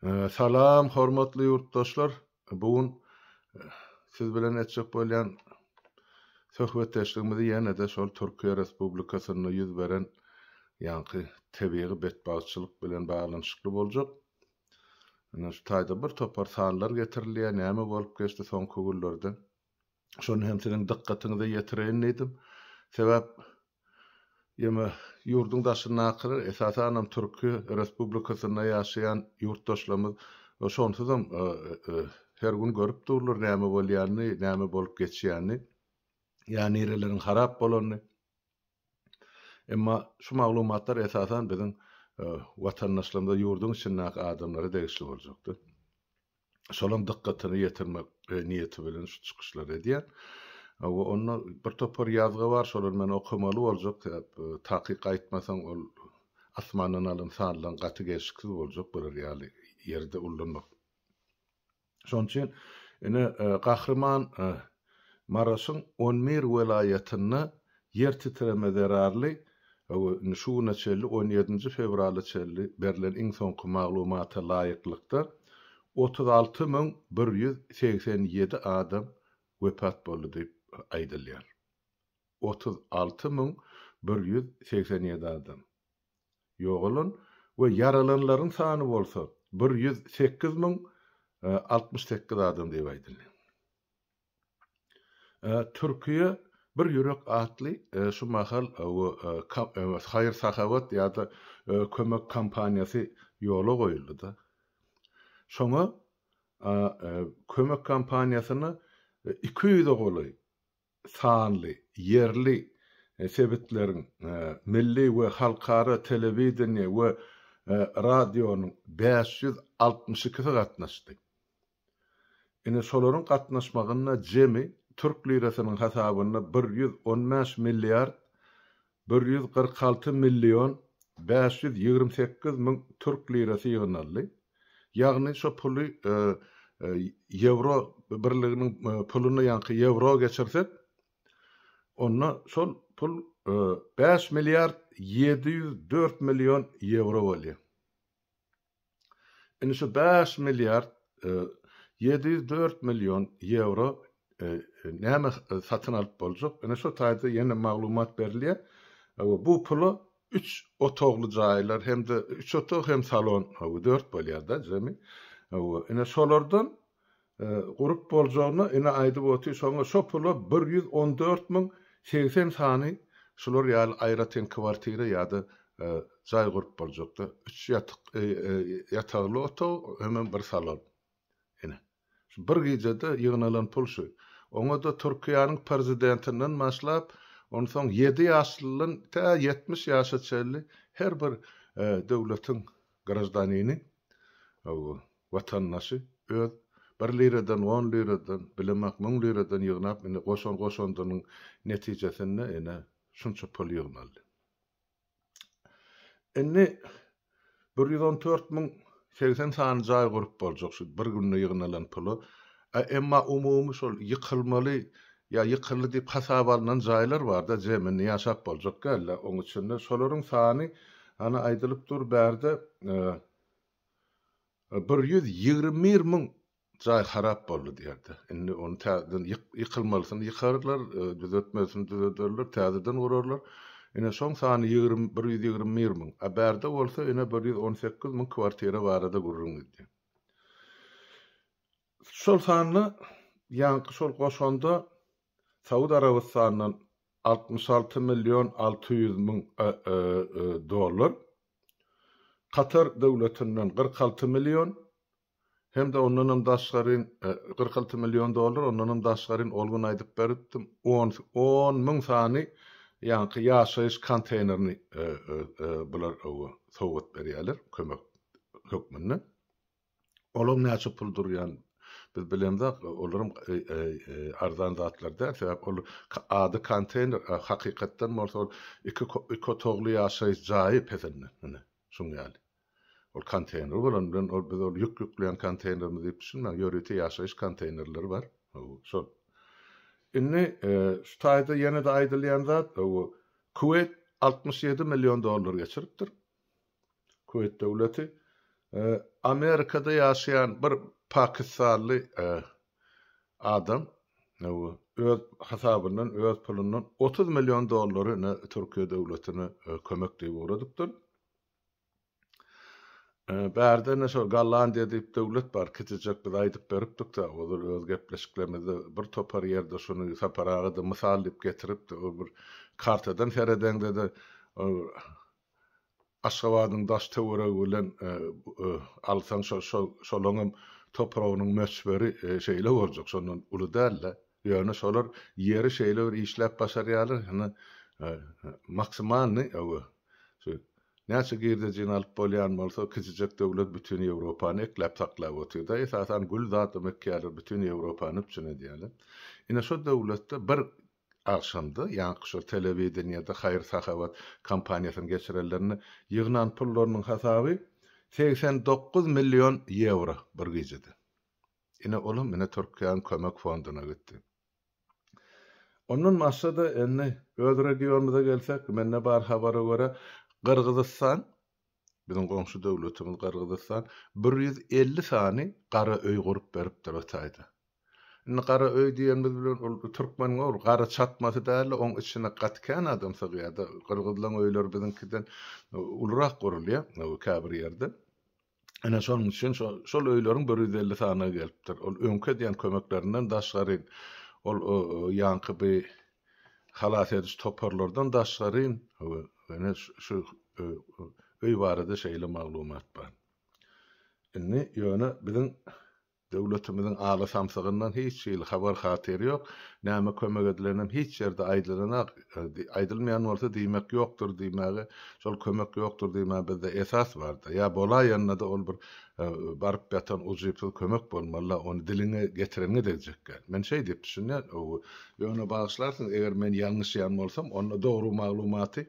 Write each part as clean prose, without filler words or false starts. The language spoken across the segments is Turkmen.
Salam hormatly ýurtdaşlar! Bu gün siz bilen etjek bolýan söhbetdeşligimizi ýene-de şol Türkiýe Respublikasynda ýüz beren ýaňky tebigy betbagtçylyk bilen baglanyşykly boljak. Ine şu taýda bir topar sanlar getirilýär, näme bolup geçdi soňky günlerde. Şony hem siziň dykgatyňyza ýetireýin diýdim. Sebäp ýeme ýurduň daşyndakylar, esasanam Türkiýe Respublikasynda ýaşaýan ýurtdaşlarymyz şonsuzam her gün görüp durlar näme bolýanyny, näme bolup geçýänini, ýa nireleriň harap bolanyny. Emma şu maglumatlar esasan biziň watandaşlarymyza, ýurduň içindäki adamlara degişli boljakdy. Şolaň dykgatyny ýetirmek niýeti bilen şu çykyşlary edýän. We onda bir topar ýazgy bar, şolary men okamaly boljak, sebäp takyk aýtmasaň ol asmandan alan sanlaň gaty gelşiksiz boljak bular ýaly ýerde ullanmak. Şonuň üçin ine Gahryman Maraşyň on bir welaýatynda ýer titreme zerarly indi şu güne çenli on ýedinji fewrala çenli berlen iň soňky maglumata laýyklykda 36 187 adam wepat boldy diýip aýdylýar. 36 187 adam. Ýogalan we ýaralanlaryň sany bolsa 108 068 adam diýip aýdylýar. Türkiýe bir ýürek atly şu mahal haýyr-sahawat ýa-da kömek kampaniýasy ýola goýuldy-da. Şoňa kömek kampaniýasyna 200-e golaý sanly ýerli sebitleriň milli we halkara telewideniýe we radionyň 562-si gatnaşdy. Ine, şolaryň gatnaşmagynda jemi türk lirasynyň hasabynda 115 milliard 146 million 528 müň türk lirasy ýygnaldy. Ýagny şo puly ýewro birliginiň puluny ýaňky ýewro geçirsek, onda şol pul 5 milliard 704 million ýewro bolýar. Indi şu 5 milliard 704 million ýewro näme satyn alyp boljak? Ine şu taýda ýene maglumat berilýär. Bu pula 3 otagly jaýlar hem-de 3 otag hem salon, 4 bolýar-da jemi. Ine şolardan Gurup boljagyny ine aýdyp otyr, şoňa şo pula 114 080 sany şular ýaly aýratyn kwartira ýa-da jaý gurup boljakda. Üç ýatyk ýatagly otag hemem bir salon. Ine. Şu bir gijede ýygnalan pul şu. Oňa-da Türkiýäniň prezidentinden başlap, onsoň ýedi ýaşlydan tä 70 ýaşa çenli her bir döwletiň graždanini Watandaşy öz bir liradan, on liradan, bilemok, müň liradan ýygnap, indi goşan goşandynyň netijesinde ine şunça pul ýygnaldy. Indi 114 080 sany jaý gurup boljak şu bir günde ýygnalan pula. Emma umumy şol ýykylmaly ýa ýykyldy diýip hasaba alnan jaýlar bar-da, jem indi ýaşap boljak däl-de oň içinde. Şolaryň sany hany aýdylyp dur bärde 121 müň jaý harap boldy diýerdi. Indi ony täzeden ýykylmalysyny ýykarlar, düzetmelisini düzederler, täzeden gurarlar. Ine şoň sany ýigrimi, 121 müň. A bärde bolsa ine 118 müň kwartira barada gürrüň gidýär. Şol sanda ýaňky şol goşanda Saud Arabystanyndan 66 million 600 müň dollar, Katar döwletinden 46 million hem-de ondanam daşgaryn 46 million dollar, ondanam daşgaryn ol gün aýdyp beripdim, on on müň sany ýaňky ýaşaýyş konteýnerini bular sowgat berýärler kömek hökmünde. Olaň näçe pul durýan biz bilemzok, olaram arzan zatlar däl, sebäp ol ady konteýner, hakykatdan bolsa ol iki iki otagly ýaşaýyş jaýy pesinde, ine, şuň ýaly. Ol konteýner bolan bilen ol biz ol ýük ýükleýän konteýnerimiz diýip düşünmäň, ýörite ýaşaýyş konteýnerleri bar, şol. Indi şu taýda ýene-de aýdylýan zat, Kuweýt 67 million dollar geçiripdir. Kuweýt döwleti. Amerikada ýaşaýan bir pakistanly adam öz hasabyndan, öz pulundan 30 million dollary ine Türkiýe döwletine kömek diýip ugradypdyr. Bärde ine şol Gollandiýa diýip döwlet bar, kiçijek biz aýdyp beripdik-de ozal öz gepleşiklerimizde bir topar ýerde şuny Sapar aga-da mysal diýip getiripdi. Ol bir kartadan seredeňde-de Aşgabadyň daş-töweregi bilen alsaň şolaňam topragynyň möçberi şeýle boljak, şondan uly däl-de. Ýöne şolar ýeri şeýle bir işläp başarýarlar, ine maksimalnyý şu näçe girdejini alyp bolýan bolsa kiçijek döwlet bütin Ýewropany ekläp saklap otyr-da, esasan gül zadam ekýärler, bütin Ýewropany üpjün edýärler. Ine şo döwletde bir agşamda ýaňky şol telewideniýede haýyr-sahawat kampaniýasyny geçirenlerinde ýygnan pullarynyň hasaby 89 million ýewro bir gijede. Ine olam ine Türkiýäniň kömek fonduna gitdi. Ondan başga-da indi öz regionymyza gelsek, mende bar habara görä, Gyrgyzystan, biziň goňşy döwletimiz Gyrgyzystan 150 sany gara öý gurup beripdir o taýda. Indi gara öý diýenimiz bilen ol türkmeniň ol gara çatmasy däl-de, oň içine gaty kän adam sygýar-da. Gyrgyzlaň öýleri biziňkiden ulurak gurulýar käbir ýerde. Ine şonuň üçin şol öýleriň 150 sany gelipdir. Ol öňki edýän kömeklerinden daşgary, ol ýaňky bi halas ediş toparlardan daşgary ine şu öý barada şeýle maglumat bar. Indi ýöne biziň Döwletimiziň aly samsygyndan hiç hili habar-hatyr ýok. Näme kömek edilenem hiç ýerde aýdylanak. Aýdylmaýan bolsa diýmek ýokdur diýmäge, şol kömek ýokdur diýmäge bizde esas barda. Ýa bolaýanda-da ol bir baryp ýatan ujypsyz kömek bolmaly-la, ony diliňe getireniňe degjek däl. Men şeý diýip düşünýän. Ýöne bagyşlarsyňyz, eger men ýalňyşýan bolsam, onda dogry maglumaty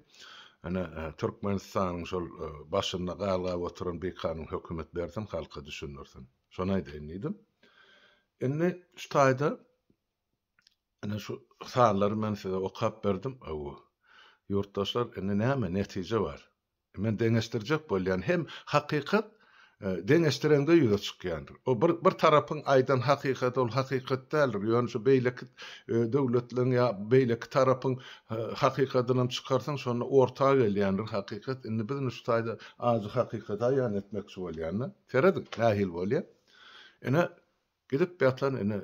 ine Türkmenistanyň şol başynda galgap oturan bikanun hökümet bersin, halka düşündirsin. Şony aýdaýyn diýdim. Indi şu taýda ine şu sanlary men size okap berdim. Hawa. Ýurtdaşlar, indi näme netije bar? Men deňeşdirjek bolýan. Hem hakykat deňeşdireňde ýüze çykýandyr. O bir bir tarapyň aýdan hakykaty ol hakykat däldir. Ýöne şu beýleki döwletleriň ýa beýleki tarapyň hakykadynam çykarsaň şonda orta gelýändir hakykat. Indi biz indi şu taýda ajy hakykaty aýan etmekçi bolýan-da. Serediň, nähili bolýar. Ine, gidip ýatan ine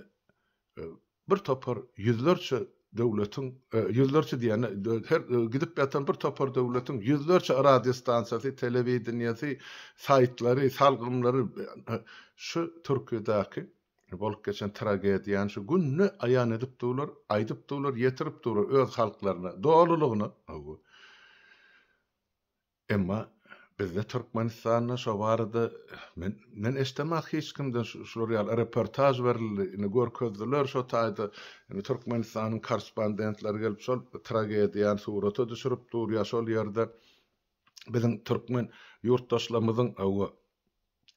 bir topar ýüzlerçe döwletiň, ýüzlerçe diýende, her gidip ýatan bir topar döwletiň ýüzlerçe radiostansiýasy, telewideniýesi, saýtlary, salgymlary şu Türkiýedäki bolup geçen tragediýany şu günde aýan edip durlar, aýdyp durlar, ýetirip durlar öz halklaryna dolulygyna. Emma bizde Türkmenistanda şo barada men men eşdemak hiç kimden şular ýaly reportaž berildi, indi görkezdiler şo taýda indi Türkmenistanyň korrespondentleri gelip şol tragediýany surata düşürip dur ýa şol ýerde biziň türkmen ýurtdaşlarymyzyň hawa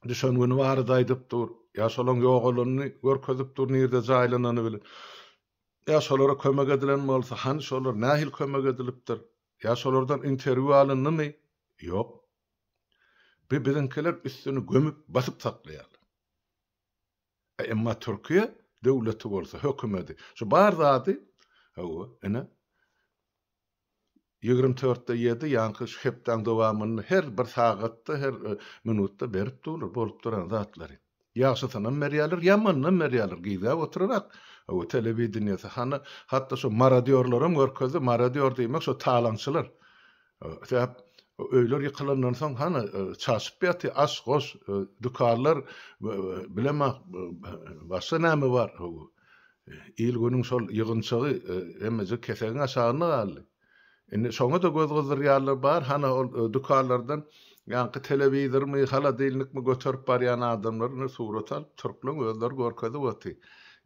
düşen güni barada aýdyp dur ýa şolaň ýogalanyny görkezip dur nirde jaýlanany bilen ýa şolara kömek edilen bolsa hany şolar nähili kömek edilipdir Ýa şolardan interwýu alyndymy? Ýok. Bi biziňkiler üstüni gömüp basyp saklaýarlar. A emma Türkiýe döwleti bolsa, hökümedi şu bar zady hawa, ine 24-de 7 ýaňky şu hepdäň dowamynda her bir sagatda, her minutda berip durlar bolup duran zatlary. Ýagşysynam berýärler, ýamanynam berýärler. Gizläp oturanok. Hawa, telewideniýesi hany, hatda şo marodýorlaram görkezdi. Marodýor diýmek şo talaňçylar. Sebäp öýler ýykylandan soň hany çaşyp ýatyr, aş-goş, dükanlar, bilemok, başga näme bar. Hawa, il-günüň şol ýygynçagy hemmejik kesegiň aşagynda galdy. Indi şoňa-da göz gyzdyrýanlar bar, hany ol dükanlardan ýaňky telewizormy, holodilnikmi göterip barýan adamlary ine surata alyp, türkleň özleri görkezip otyr.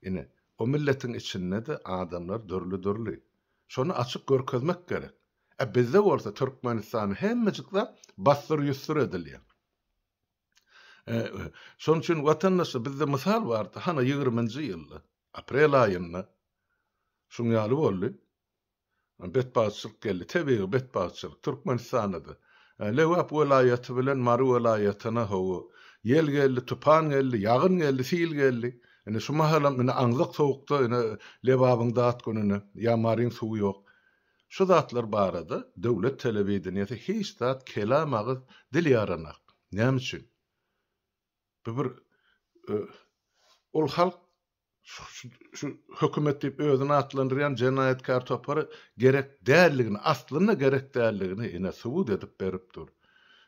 Ine, o milletiň içinde-de adamlar dürli-dürli. Şony açyk görkezmek gerek. A bizde bolsa Türkmenistanda hemmejik zat bassyr-ýussur edilýär. Şonuň üçin watandaşlar bizde mysal bardy, hany ýigriminji ýylda, aprel aýynda şuň ýaly boldy. Betbagtçylyk geldi. Tebigy betbagtçylyk. Türkmenistanda-da. Lebap welaýaty bilen Mary welaýatyna hawa. Ýel geldi, tupan geldi, ýagyn geldi, sil geldi. Ine şu mahalam ine aňzak sowukda ine Lebabyň dat gününe ýa Maryň suwy ýok. Şu zatlar barada döwlet telewideniýesi hiç zat kelam agyz dil ýaranak. Näme üçin? Bu bir ol halk şu hökümet diýip özüni atlandyrýan jenaýatkär topary gerek däldigini, aslynda gerek däldigini ine subut edip berip dur.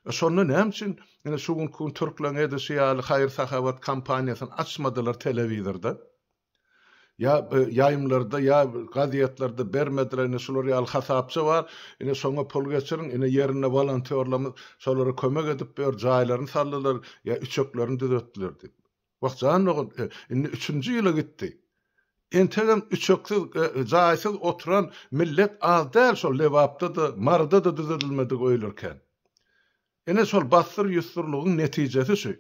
E şonda näme üçin ine şu günki gün türkleň edişi ýaly haýyr-sahawat kampaniýasyny açmadylar telewizorda? Ýa ýaýymlarda ýa gazetlerde bermediler ine şular ýaly hasapça bar, ine şoňa pul geçiriň, ine ýerinde wolontýorlarymyz şolara kömek edip ýör, jaýlaryny saldylar ýa üçeklerini düzetdiler diýip. Wah, jan dogan, indi üçünji ýyla gitdi. Entegem üçeksiz, jaýsyz oturan millet az däl şol Lebapda-da, Maryda-da düzedilmedik öýler kän. Ine şol bassyr-ýussurlygyň netijesi şu.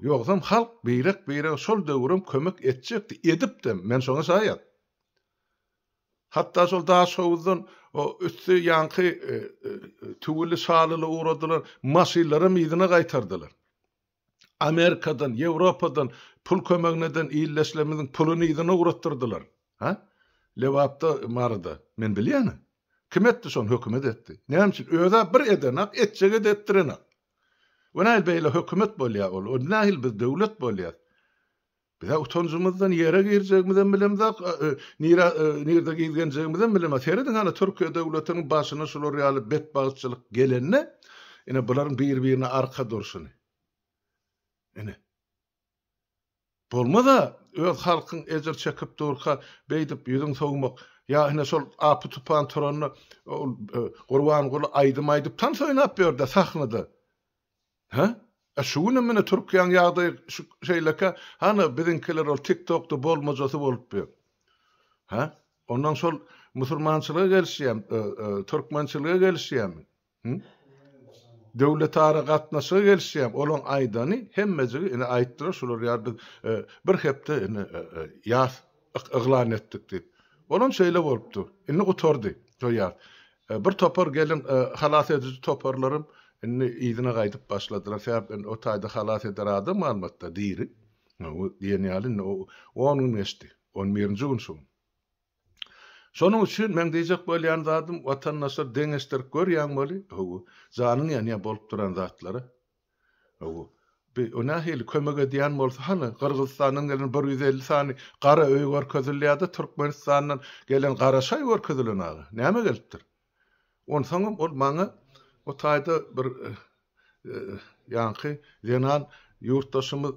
Ýogsam halk birek-birege şol döwürem kömek etjekdi, edipdem, men şoňa şaýat. Hatda şol Daşhowuzdan o üsti ýaňky tüwüli, şalyly ugradylan maşynlaram yzyna gaýtardylar. Amerikadan, Ýewropadan pul kömegini eden ildeşlerimiziň puluny yzyna ugratdyrdylar. Ha? Lebapda, Maryda. Men bilýän-ä. Kim etdi şony? Hökümet etdi. Näme üçin? Öz-ä bir edenak, etjege-de etdirenak. O nähili beýle hökümet bolýar ol? O nähili biz döwlet bolýas? Biz-ä utanjymyzdan ýere girjegimizem bilemzok, nirä nirde gizlenjegimizem bilemok. Serediň hany Türkiýe döwletiniň başyna şular ýaly betbagtçylyk gelende, ine bularyň bir-birine arka durşuny. Ine. Bolmaz-a öz halkyň ejir çekip durka beýdip ýüzüň sowmak. Ýa ine şol apy-tupan turanda ol Gurbanguly aýdym aýdyp tans oýnap ýördi sahnada. Hä? A şu günem mine Türkiýäň ýagdaýy şu şeýlekä, hany biziňkiler ol TikTokda bolmajasy bolup ýör. Hä? Ondan şol musulmançylyga gelişýämi, türkmençilige gelişýämi? Hü? Döwletara gatnaşyga gelişýämi? Olaň aýdany hemmejigi ine aýtdylar şular ýaly biz bir hepde ine ýas yglan etdik diýip. Olam şeýle bolupdyr. Indi gutardy şo ýas. Bir topar gelen halas ediji toparlaram indi yzyna gaýdyp başladylar. Sebäp indi o taýda halas eder adam galmady-da, diri. Diýen ýaly indi on gün geçdi. On birinji gün şu gün. Şonuň üçin meň diýjek bolýan zadym, watandaşlar deňeşdirip görýäň weli, hawa, janyň ýanýar bolup duran zatlara. Hawa, bi o nähili kömek edýän bolsa, hany, Gyrgyzystandan gelen 150 sany gara öý görkezilýär-de, Türkmenistandan gelen gara şaý görkezilen aga. Näme gelipdir? Onsoňam ol maňa o taýda bir ýaňky zenan ýurtdaşymyz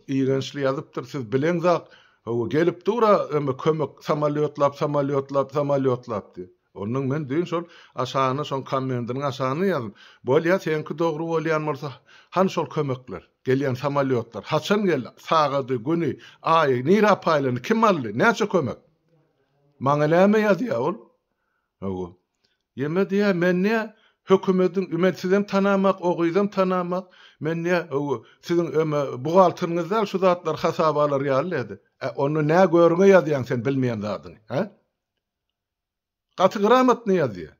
igençli ýazypdyr, siz bileňzak, hawa, gelip dur-a öme kömek samolýotlap, samolýotlap, samolýotlap diýip. Onnoň men düýn şol aşagyna şoň kommendiniň aşagyna ýazdym. Bolýa, seňki dogry bolýan bolsa, hany şol kömekler, gelýän samolýotlar, haçan geldi, sagady, güni, aýy, nirä paýlandy, kim aldy, näçe kömek? Maňa näme ýazýa ol? Hawa. Ýeme diýýär, men diýýär, hökümediň, men sizem tanamak, o gyzam tanamak, men diýýär, hawa, siziň öme buhgalteriňiz däl şu zatlary hasaba alar ýaly diýdi. Ä, onda nä görüňe ýazýaň sen bilmeýän zadyňy, hä? Gaty gramotny ýazýar.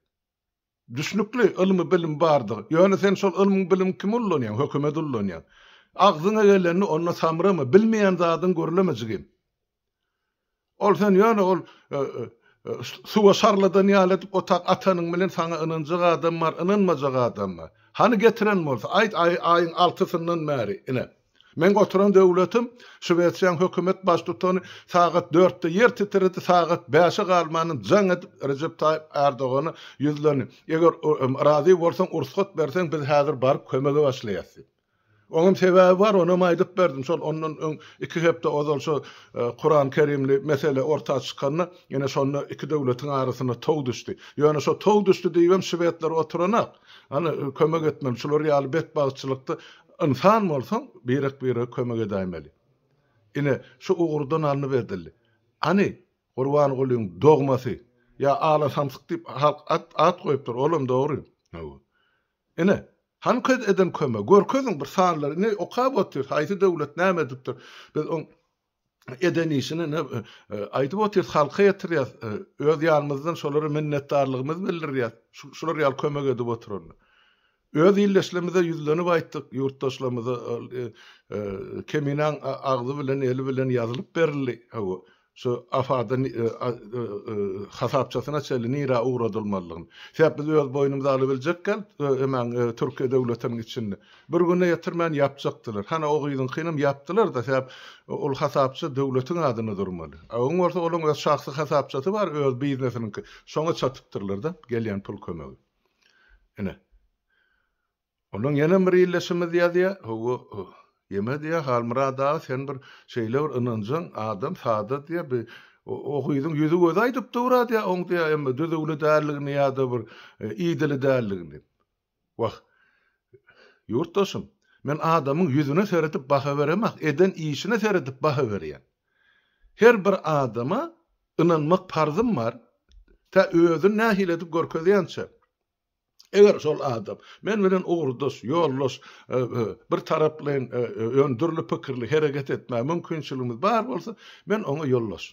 Düşnükli, ylmy-bilimi bardygy. Ýöne sen şol ylmyň bilimiň kimi ullanýaň? Hökümeti ullanýaň. Agzyňa gelenini onda samrama, bilmeýän zadyňy gürleme jigim. Ol sen ýöne ol suwa şarladan ýaly edip otak atanyň bilen saňa ynanjak adam bar, ynanmajak adam bar. Hany getiren bolsa, aýt aýyň altysyndan bäri, ine. Meň oturan döwletim, Şwesiýaň hökümet baştutany sagat dörtde ýer titredi, sagat bäşe galmanam jaň edip Rejep Taýyp Erdogana ýüzlendi. Eger razy bolsaň, ursgat berseň, biz häzir baryp kömege başlaýas diýip. Oňam sebäbi bar, onam aýdyp berdim. Şol ondan öň iki hepde ozal şo Kuran Kerimli mesele orta çykanda, ine şonda iki döwletiň arasyna tow düşdi. Ýöne şo tow düşdi diýibem şwedler oturanak. Hany kömek etmeli, şular ýaly betbagtçylykda ynsan bolsaň birek-birege kömek edäýmeli. Ine şu ugurdan alnyp edildi. Hany Gurbangulyň dogmasy ýa Ala samsyk diýip halk at at goýupdyr, olam dogry. Hawa. Ine, hany köz eden kömegi, görkeziň bir sanlary, ine okap otyr, haýsy döwlet näme edipdir. Biz oň eden işini ine aýdyp otyrys, halka ýetirýäs, öz ýanymyzdan şolara minnetdarlygymyzy bildirýäs, şular ýaly kömek edip oturanda. Öz ildeşlerimize ýüzlenip aýtdyk, ýurtdaşlarymyza ol Keminäň agzy bilen, eli bilen ýazylyp berildi. Hawa, şu AFAD-a hasapçasyna çenli nirä ugradylmalydygyny. Sebäp biz öz boýnumyza alybiljek däl, hemäň Türkiýe döwletiniň içinde. Bir güne ýetirmän ýapjakdylar. Hany o gyzyňkynam ýapdylar-da, sebäp ol hasapça döwletiň adyna durmaly. A öň bolsa olaň öz şahsy hasapçasy bar, öz biznesiniňki. Şoňa çatypdyrlar-da gelýän pul kömegi. Ine. Ondan ýene bir ildeşimiz ýazýar, Hawa, ýeme diýýär, Halmyrat aga sen bir şeýle bir ynanjaň adam, sada diýýär, bi o gyzyň ýüzi-gözi aýdyp dur-a diýýär, oň diýýär, emme düzüwli däldigini ýa-da bir idili däldigini. Wah, ýurtdaşym, men adamyň ýüzüne seredip baha beremak, eden işine seredip baha berýän. Her bir adama ynanmak parzym bar, tä özüni nähili edip görkezýänçä. Eger şol adam men bilen ugurdaş, ýoldaş, bir taraplaýyn ýöne dürli pikirli hereket etmäge mümkinçiligimiz bar bolsa, men oňa ýoldaş.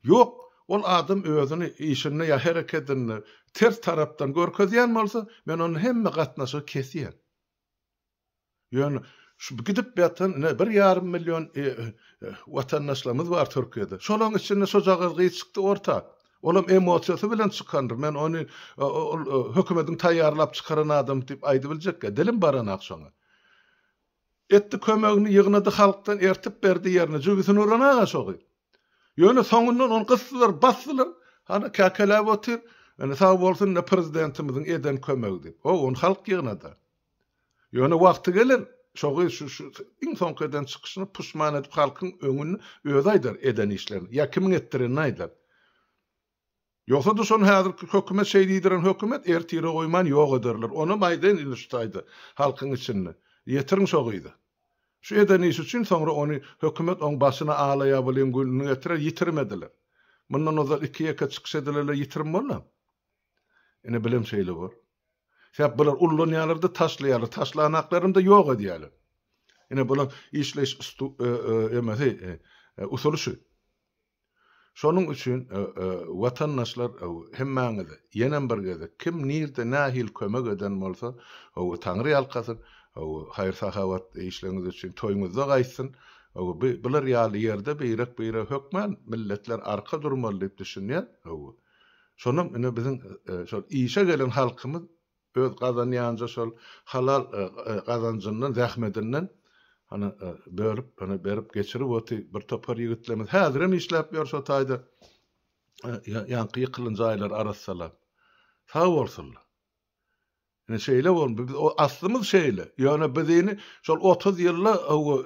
Ýok, ol adam özüni işinde ýa herekedinde ters tarapdan görkezýän bolsa, men onda hemme gatnaşygy kesýän. Ýöne şu gidip ýatan ine bir ýarym million watandaşlarymyz bar Türkiýede. Şolaryň içinde şojagaz gyz çykdy orta. Olam emosiýasy bilen çykandyr. Men ony ol hökümetiň taýýarlap çykaran adamy diýip aýdybiljekkä. Dilim baranak şoňa. Etdi kömegini ýygnady halkdan ertip berdi ýerine. Jübüsini uran aga şo gyz. Ýöne soňundan ony gysdylar, basdylar. Hany käkeläp otyr. Ine sag bolsun ine prezidentimiziň eden kömegi diýip. Ho ony halk ýygnady. Ýöne wagty geler, şo gyz şu şu iň soňky eden çykyşyny puşman edip halkyň öňünde özi aýdar eden işlerini ýa kimiň etdirenini aýdar. Ýogsa-da şony häzirki hökümet şeý diýdiren hökümet ertire goýman ýok ederler. Onam aýdaýyn indi şu taýda halkyň içinde. Ýetiriň şo gyza. Şu eden işi üçin soňra ony hökümet oň başyna alaýabylyň gününi getirer ýitirim ediler. Mundan ozal iki-ýeke çykyş edilerler ýitirim bolam. Ine bilem şeýle bor. Sebäp bular ullanýarlar-da taşlaýarlar, taşlanaklaryny-da ýok edýärler. Ine bular işleýiş emesi, usuly şu. Şonuň üçin watandaşlar hemmäňize ýenem bir gezek kim nirde nähili kömek eden bolsa, Taňry ýalkasyn, haýyr-sahawat işleriňiz üçin toýuňyzda gaýtsyn. Bular ýaly ýerde birek-birege hökman milletler arka durmaly diýip düşünýän. Şonam ine biziň şol işe gelen halkymyz öz gazanýanja şol halal gazanjyndan, zähmedinden hany bölüp, hany berip geçirip oty bir topar ýigitlerimiz häzirem işläp ýör şo taýda ýaňky ýykylan jaýlary arassalap. Sag bolsunlar. Ine şeýle boldy. Biz aslymyz şeýle. Ýöne bizini şol 30 ýylda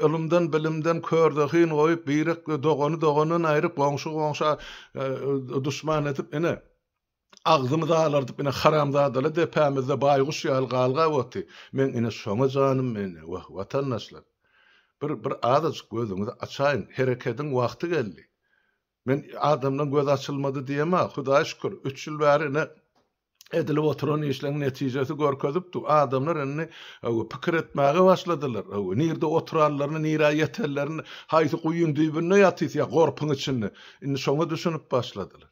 ylymdan, bilimden körzehin goýup, birek dogany dogandan aýryp, goňşy goňşa duşman edip, ine agzymyzy alardyp, ine haramzadalar depämizde baýguş ýaly galgap oty. Men ine şoňa janym meni, wah, watandaşlar. Bir bir azajyk gözüňizi açaýyň. Herekediň wagty geldi. Men adamdan göz açylmady diýemä, Hudaýa şükür, üç ýyl bäri ine edilip oturan işleň netijesi görkezip dur. Adamlar indi pikir etmäge başladylar. Nirde oturanlaryny, nirä ýetenlerini, haýsy guýyň düýbünde ýatys ýa gorpuň içinde. Indi şoňa düşünip başladylar.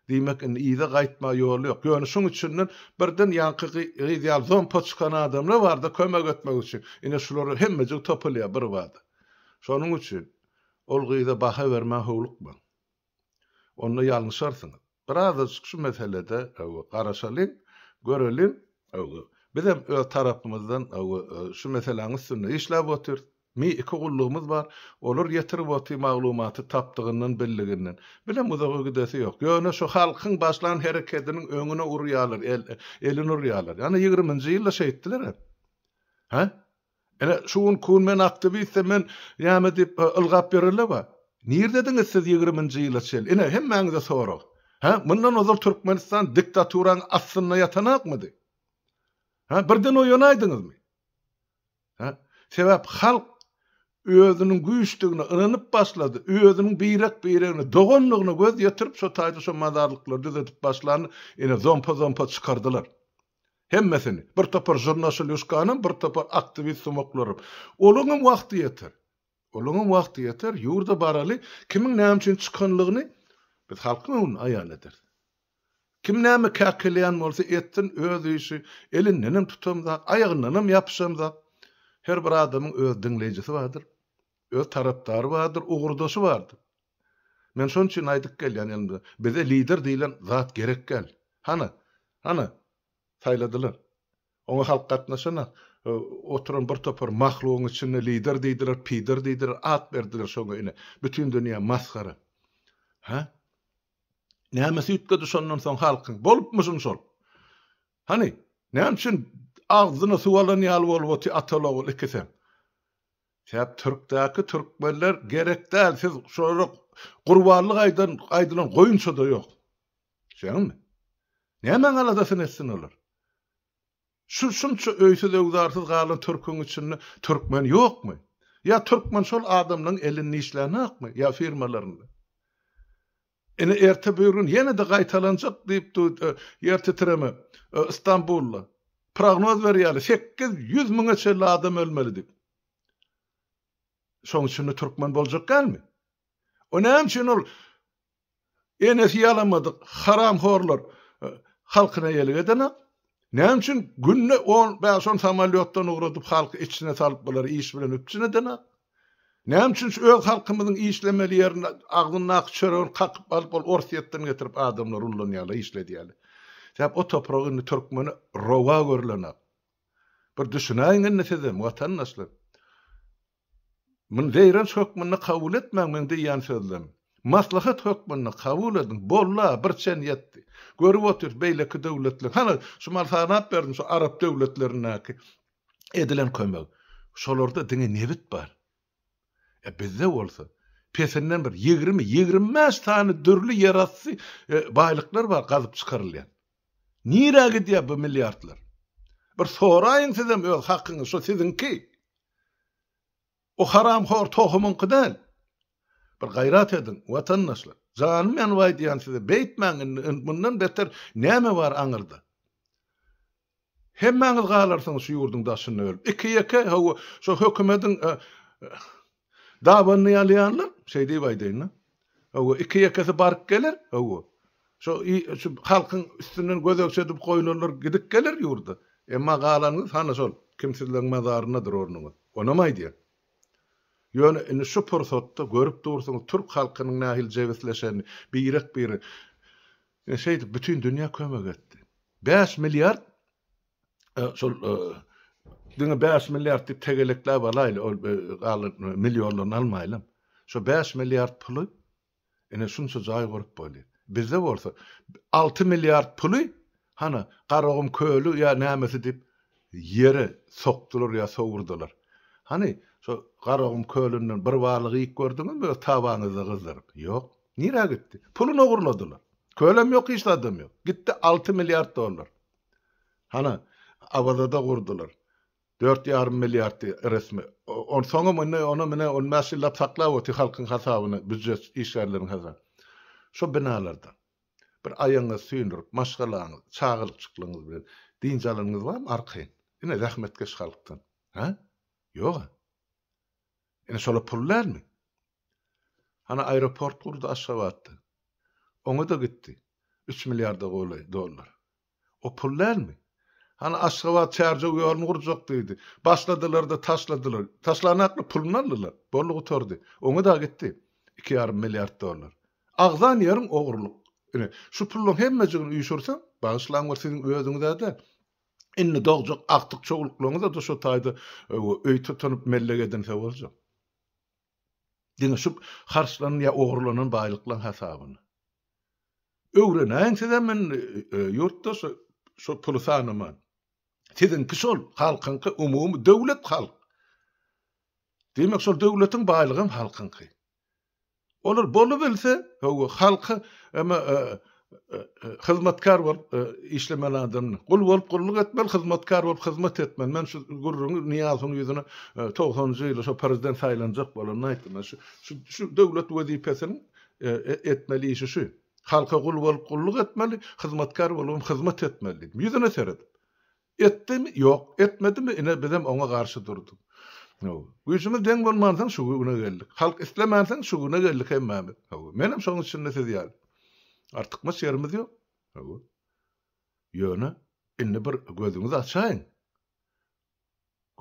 Diýmek indi yza gaýtma ýoly ýok. Ýöne şuň içinden birden ýaňky gyz ýaly zompa çykan adamlar barda kömek etmek üçin. Ine şulara hemmejik topulýar birbada. Şonuň üçin Ol gyza baha bermä howlukmaň. Onda ýalňyşarsyňyz. Birazajyk şu meselede garaşalyň, göreliň. Bizem öz tarapymyzdan şu meseläniň üstünde işläp otyrys. Mi iki gullugymyz bar. Olar ýetirip otyr maglumaty tapdygyndan, bildiginden. Bilem uzaga gidesi ýok. Ýöne şu halkyň başlan herekediniň öňüne urýarlar, elini urýarlar. Ýa-ni ýigriminji ýylda şeýtdiler-ä. Hä? Ine, şu günki gün men aktiwistem, men näme diýip ylgap ýörele bar. Nirdediňiz siz ýigriminji ýyla çenli? Ine, hemmäňize sorag. Hä, mundan ozal Türkmenistan diktaturaň astynda ýatanakmydy? Hä, birden oýanaýdyňyzmy? Hä, sebäp halk özüniň güýçdügine ynanyp başlady, özüniň birek-biregine doganlygyna göz ýetirip, şo taýda şo mazarlyklary düzedip başlanda, ine, zompa-zompa çykardylar. Hemmesini. Bir topar žurnaşylýuşkanam, bir topar aktiwist sumaklaram. Olaňam wagty ýeter. Olaňam wagty ýeter. Ýurda baraly, kimiň näme üçin çykanlygyny biz halkyň öňünde aýan ederis. Kim näme käkeleýän bolsa etsin, öz işi, elindenem tutamzak, aýagyndanam ýapyşamzak. Her bir adamyň öz diňleýjisi bardyr, öz tarapdary bardyr, ugurdaşy bardyr. Men şonuň üçin aýdyp gelýän elimde, bize lider diýlen zat gerek däl. Hana, hana, saýladylar. Oňa halk gatnaşana, oturan bir topar mahlugyň içinde lider diýdiler, pider diýdiler, at berdiler şoňa ine. Bütin dünýä masgara. Hä? Nämesi üýtgedi şondan soň halkyň? Bolupmyşyn şol. Hany, näme üçin agzyna suw alan ýaly bolup otyr ataly-ogul ikisem? Sebäp türkdäki türkmenler gerek däl, siz şolara gurbanlyk aýdan aýdylan goýunça-da ýok. Düşýäňizmi? Nämäň aladasyny etsin olar? Şu şunça öýsüz-öwzarsyz galan türküň içinde türkmen ýokmy? Ýa türkmen şol adamlaryň elinde işlänokmy ýa firmalarynda? Ine erte-birgün ýene-de gaýtalanjak diýip dur ýer titreme Istanbulda. Prognoz berýärler 800 müňe çenli adam ölmeli diýip. Şoň içinde türkmen boljak dälmi? O näme üçin ol Enesi ýalamadyk haramhorlar halkyna eýelik edenak. Näme üçin günde on bäş-on samolýotdan ugradyp halky içine salyp bulary iş bilen üpjün edenak? Näme üçin şu öz halkymyzyň işlemeli ýerinde agzyndaky çöregini kakyp alyp ol Orsýetden getirip adamlary ullanýarlar, işledýärler. Sebäp o toprak indi türkmene rowa görülenak. Bir düşünäýiň indi sizem watandaşlar. Muny zeýrenç hökmünde kabul etmäň meň diýýän sözlerimi. Maslahat hökmünde kabul ediň. Boldy-a, bir çen ýetdi. Görüp otyrys beýleki döwletler, hany şu mal sanap berdim şu arap döwletlerindäki edilen kömegi. Şolarda diňe nebit bar. E bizde bolsa pesinden bir 20, 25 sany dürli ýerasty e, baýlyklar bar gazyp çykarylýan. Nirä gidýär bu milliardlar? Bir soraýyň sizem öz hakyňyzy, şo siziňki. O haramhor tohumyňky däl. Bir gaýrat ediň, watandaşlar. Janym ýanyp aýdýan size, beýtmäň indi, mundan beter näme bar aňyrda? Hemmäňiz galarsyňyz şu ýurduň daşynda ölüp. Iki-ýeke, hawa, şo hökümediň e, dabanyny ýalaýanlar, şeý diýip aýdaýyn-da. Hawa, iki-ýekesi baryp geler, hawa. Şo şu halkyň üstünden gözegçi edip goýlanlar gidip geler ýurda. Emma galanyňyz hany şol kimsizleň mazaryndadyr ornuňyz. Onam aýdýan. Ýöne indi şu pursatda görüp dursuňyz türk halkynyň nähili jebisleşenini, birek-bire. Ine şeýdip bütin dünýä kömek etdi. 5 milliard şol diňe 5 milliard diýip tegelekläp alaýly, ol galan millionlaryny almaýlym. Şo 5 milliard puly Ine şunça jaý gurup bolýar. Bizde bolsa 6 milliard puly hana Garagum köli ýa nämesi diýip ýere sokdular ýa sowurdylar. Hany şo Garagum kölünden bir balyk iýip gördüňizmi öz tabaňyzda gyzdyryp? Ýok. Nirä gitdi? Puluny ogurladylar. Kölem ýok hiç zadam ýok. Gitdi 6 milliard dollar. Hana Awazada gurdular. Dört ýarym milliard diýýär resmi. Onsoňam indi ony mine on bäş ýyllap saklap otyr halkyň hasabyna, býujet işgärleriniň hasabyna. Şo binalarda bir aýagyňyzy süýndürip, maşgalaňyz, çagalykjyklaryňyz bilen dynç alanyňyz barmy arkaýyn? Ine zähmetkeş halkdan. Hä? Ýog-a. Ine şolar pul dälmi? Hany aeroport gurdy Aşgabatda. Oňa-da gitdi. Üç milliarda golaý dollar. O pul dälmi? Hany Aşgabat Çärjew ýoluny gurjak diýdi. Başladylar-da taşladylar. Taşlanakly puluny aldylar. Boldy gutardy. Oňa-da gitdi. Iki ýarym milliard dollar. Agzan ýeriň ogurlyk. Ine, şu pullaryň hemmejigini üýşürseň, bagyşlaň bir siziň özüňiz-ä däl. Indi dogjak agtyk-çowluklaryňyza-da şo taýda öý tutunyp mellek edinse boljak. Diňe şu harçlanan ýa ogurlanan baýlyklaryň hasabyna. Öwrenäýiň sizem indi ýurtda şu şu puly sanaman. Siziňki şol, halkyňky umumy döwlet halk. Diýmek şol döwletiň baýlygam halkyňky. Olar bolubilse, hawa, halka eme hyzmatkär bolup işlemeli adam. Gul bolup gulluk etmeli, hyzmatkär bolup hyzmat etmeli. Men şu gürrüňi Nyýazowyň ýüzüne togsanynjy ýylda şo prezident saýlanjak bolanda aýtdym. Men şu şu döwlet wezipesiniň etmeli işi şu. Halka gul bolup gulluk etmeli, hyzmatkär bolubam hyzmat etmeli diýdim. Ýüzüne seredip. Etdimi? Ýok. Etmedimi? Ine, bizem oňa garşy durduk. Güýjümiz deň bolmansoň şu güne geldik. Halk islemänsoň şu güne geldik hemmämiz. Menem şoň içinde siz ýaly. Artykmaç ýerimiz ýok. Ýöne indi bir gözüňizi açaýyň.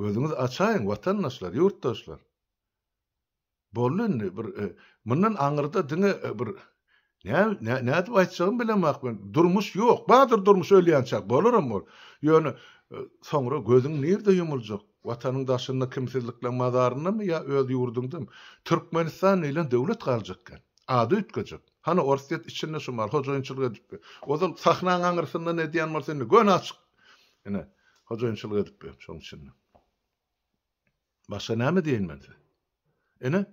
Gözüňizi açaýyň, watandaşlar, ýurtdaşlar. Boldy indi bir mundan aňyrda diňe bir nä nädip aýtjagymy bilemok men. Durmuş ýok. Bardyr durmuş ölýänçä bolaram ol. Ýöne soňra gözüň nirde ýumuljak? Watanyň daşynda kimsizlikleň mazaryndamy ýa öz ýurduňdamy? Türkmenistan diýlen döwlet galjak eken. Ady üýtgejek. Hany Orsýet içinde şu mal hojaýynçylyk edip ýör. Ozal sahnaň aňyrsyndan edýän bolsa indi göni açyk ine hojaýynçylyk edip ýör şoň içinde. Başga näme diýeýin men size? Ine,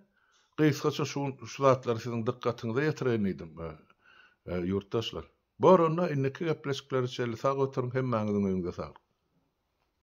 gysgaça şu şu zatlary siziň dykgatyňyza ýetireýin diýdim, ýurtdaşlar. Bor onda, indiki gepleşiklere çenli sag oturyň, hemmäňiziň öýüňize saglyk.